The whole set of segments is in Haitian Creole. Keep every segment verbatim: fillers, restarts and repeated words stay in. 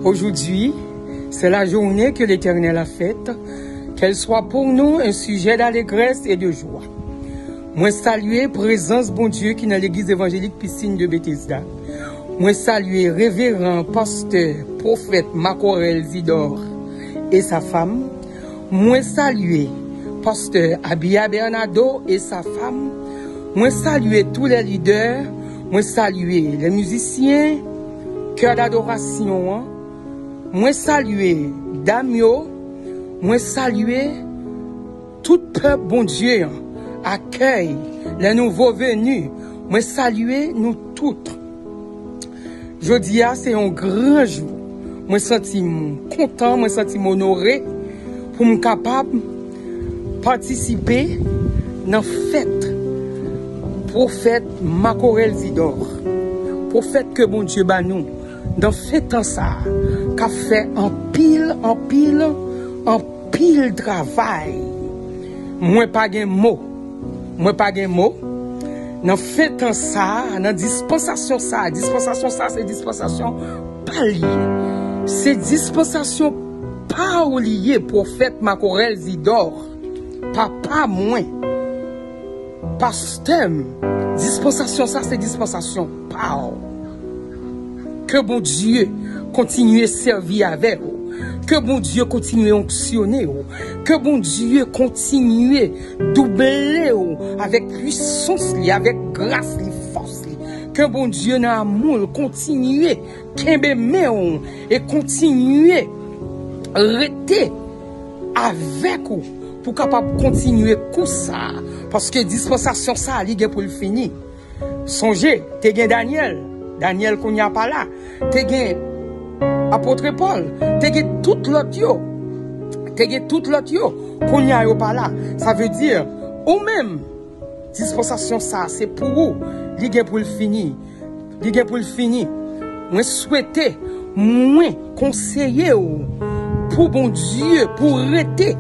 Aujourd'hui, c'est la journée que l'Éternel a faite, qu'elle soit pour nous un sujet d'allégresse et de joie. Mwen salye prezans Bondye ki nan legliz evanjelik Piscine de Bethesda. Mwen salye reveran, pastè, pwofèt Marc Aurel Zidor e sa fanm. Mwen salye pastè Abia Bernardo e sa fanm. Mwen salye tous les leaders. Mwen salye les musiciens, kè dadorasyon an. Mwen salye dam yo. Mwen salye tout pèp Bondye an, akèy, les nouveaux venus. Mwen salye nou tout. Jodi a se yon gran jou. Mwen santi m kontan, mwen santi m onore pou m kapab patisipe nan fèt pwofèt Marc Aurel Zidor. Pwofèt ke Bondye ba nou nan fen tan sa a, k ap fè anpil, anpil, anpil travay. Mwen pa gen mo. Mwen pa gen mo. Nan fen tan sa a, nan dispansasyon sa a, dispansasyon sa a se dispansasyon pa l ye. Se dispansasyon pa w li ye, pwofèt Marc Aurel Zidor, papa mwen, pastè m. Dispansasyon sa a se dispansasyon pa w. Ke Bondye kontinye sèvi avè w. Ke Bondye kontinye onksyone w. Ke Bondye kontinye double w avèk pwisans li, avèk gras li, fòs li. Ke Bondye nan amou l kontinye kenbe men w e kontinye rete avèk ou pou kapab kontinye kous sa a. Paske dispansasyon sa a, li gen pou l fini. Sonje, te gen Danyèl. Danyèl kounye a pa la. Te gen apot Pòl. Te gen tout lòt yo. Te gen tout lòt yo. Kounye a yo pa la. Sa vle di, ou menm, dispansasyon sa a, se pou ou. Li gen pou l fini. Li gen pou l fini. Mwen swete, mwen konseye w pou Bondye, pou w rete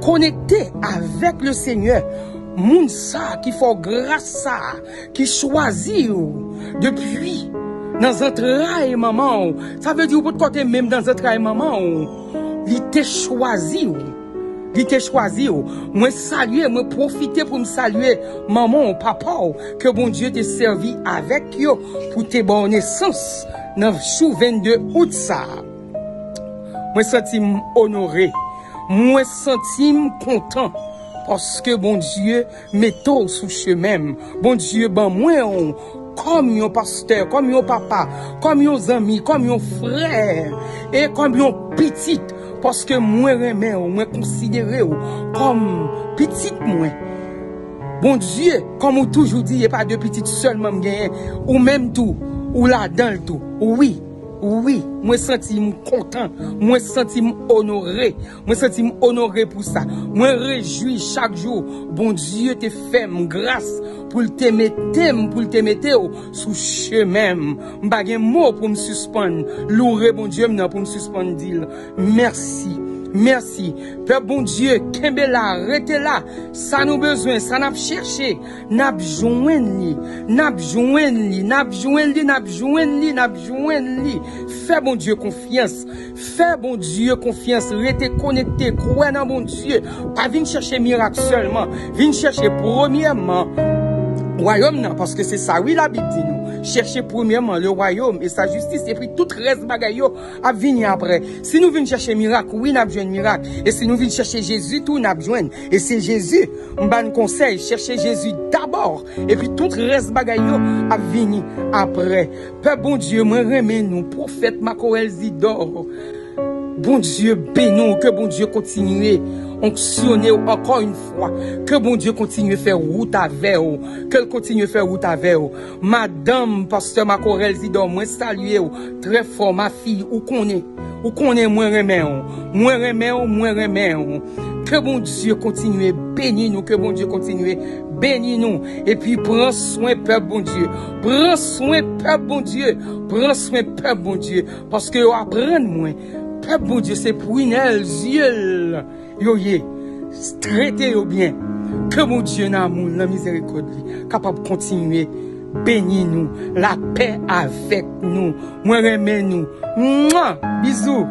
konekte avèk le Senyè. Moun sa a ki fè w gras sa a, ki chwazi w depi nan zantray manman w. Sa vle di ou potko te menm nan zantray manman w. Li te chwazi w. Li te chwazi w. Mwen salye, mwen pwofite pou m salye manman w, papa w, ke Bondye te sèvi avèk yo pou te ba w nesans nan jou vennde out sa a. Mwen santi m onore. Mwen santi m kontan paske Bondye mete w sou chemen m. Bondye ban mwen w kòm yon pastè, kòm yon papa, kòm yon zanmi, kòm yon frè, e kòm yon pitit, paske mwen renmen w, mwen konsidere w kòm pitit mwen. Bondye, kòm ou toujou di, e pa de pitit sèlman m genyen, ou menm tou, ou ladan l tou. Wi, wi, mwen santi m kontan, mwen santi m onore. Mwen santi m onore pou sa. Mwen rejwi chak jou Bondye te fè m gras pou l te mete m, pou l te mete w sou chemen m. M pa gen mo pou m sispann loure Bondye m nan, pou m sispann di l mèsi. Mèsi. Pèp Bondye, kenbe la, rete la. Sa nou bezwen, sa n ap chèche, n ap jwenn li, n ap jwenn li, n ap jwenn li, n ap jwenn li, n ap jwenn li. Fè Bondye konfyans, fè Bondye konfyans, rete konekte, kwè nan Bondye. Pa vin chèche mirak sèlman, vin chèche premyèman wayòm nan, paske se sa wi Labib di nou. Chèche premyèman le royaume et sa justice, epi tout rès bagay yo ap vini apre. Si nou vin chèche mirak, wi, n ap jwenn mirak. E si nou vin chèche Jezi tou, n ap jwenn. E se Jezi, m ba n konsèy, chèche Jezi dabò, epi tout rès bagay yo ap vini apre. Pèp Bondye, mwen renmen nou. Pwofèt Marc Aurel Zidor, Bondye beni w, ke Bondye kontinye onksyone w ankò yon fwa. Ke Bondye kontinye fè wout avè w. Ke l kontinye fè wout avè w. Madanm pastè Marc Aurel Zidor, mwen salye w trè fò, ma fille, ou konnen. Ou konnen mwen renmen w. Mwen renmen w, mwen renmen w. Ke Bondye kontinye beni nou, ke Bondye kontinye beni nou. Epi pran swen pèp Bondye. Pran swen pèp Bondye. Pran swen pèp Bondye. Paske yo aprann mwen, pèp Bondye se pwinèl zye l yo ye. Trete yo byen. Ke Bondye nan amou l, nan mizerikòd li, kapab kontinye beni nou. Lapè avèk nou. Mwen renmen nou. Mwa! Bizou.